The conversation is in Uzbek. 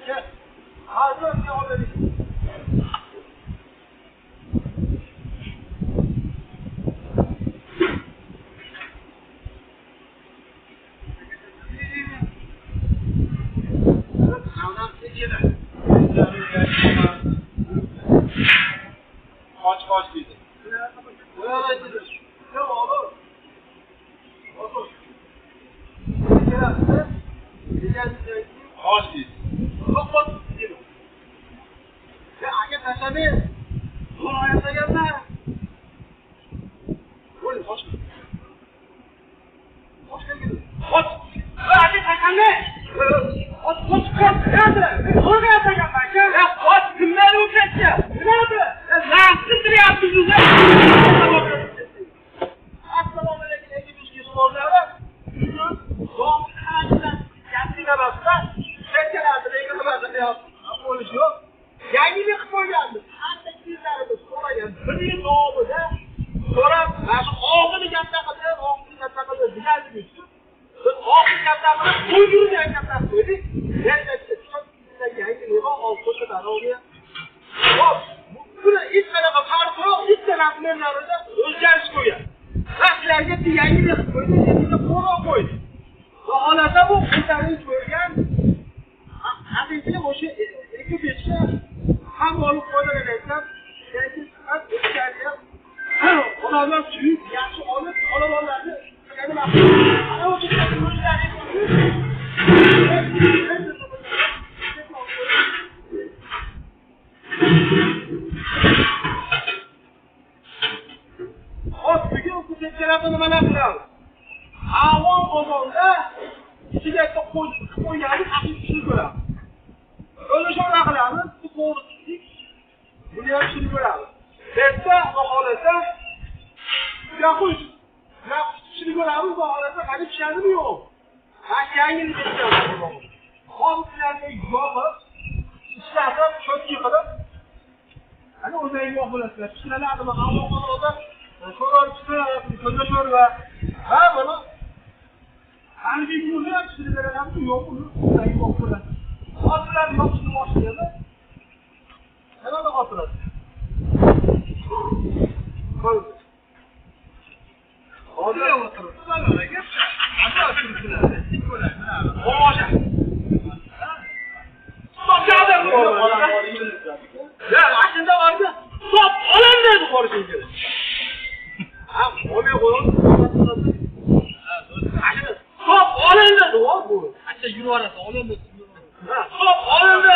Ket. Hozir sen oladi. Qoch deydi. Qoch deydi. Aka tashlame. Zo'r oyoqlaganman. Qo'l qoch. Qoch keldi. Qoch. Aka tashlame. Qoch, qoch, qoch. Zo'rga yotaganman aka. Qoch, kimlar o'xshatdi? Nima? Nafsi tiryapsiz. Assalomu alaykum aka sportlari. Bugun dom qanchadan yangi navbatda chekkalarni deyapti. Bo'lish yo'q. Yangilik qilib qo'yganmiz. Qancha kiyimlarimiz so'ragan bir yil davomida so'rab, mana shu og'zini katta qilib, og'zini katta qilib deganligi uchun biz og'zini katta qilib, qo'ygurini ham katta qilib qo'ydik. Yangilik olib qo'ydi. Xo'p, buni hech qanaqa farqi yo'q, bitta razmerlarida o'zgarish qo'ygan. Sizlarga yangilik qilib qo'ydi, endi qo'rg'on qo'ydi. Va xolasa bu o'zlaringiz ko'rgan haqiqiy o'sha ikki beshga ham olib foydalanayotgan yangi sifat o'zgargan odamlar suyib, yaxshi olib, xonadonlarni ana o'sha o'zlaringiz Xo'p, bugun bu chekkalarda nimalar qilamiz? Avon qozonda ichiga bitta qo'yganmiz, haqiqiy pishirib ko'ramiz. O'zi sho'rva qilamiz, bu to'g'ri tutdik. Buni ham pishirib ko'ramiz. Bersa, xudo xolasa, yoqush. Pishirib ko'ramiz, xudo xolasa, qani pishadimi yo'q? Mana yangilik qilamiz. Hozir sizlarga yoqib, ishlatib, cho'tki qilib, ana o'zlaringiz yo'q bo'lasizlar. Pishiriladimi? Avon qozonda sho'rva pishiradi, ko'za sho'rva. Ha, buni harbiy buni ham pishirib beramizmi? Yo'q, uni o'zlaringiz yo'q bo'lasiz. Hozirlar yoqishni boshlaydi. Nimani xotiradi? Qo'y. Hozir o'tiribsizlar, aka. Asos turibsizlar. Tomosha. Stop Ya, ashunda bordi. Stop olindi deb borishing kerak. Ha, olmay qo'ying. Ashunda stop olindi deb bu. Ancha yuraverasiz, olindi. Ha, stop olindi.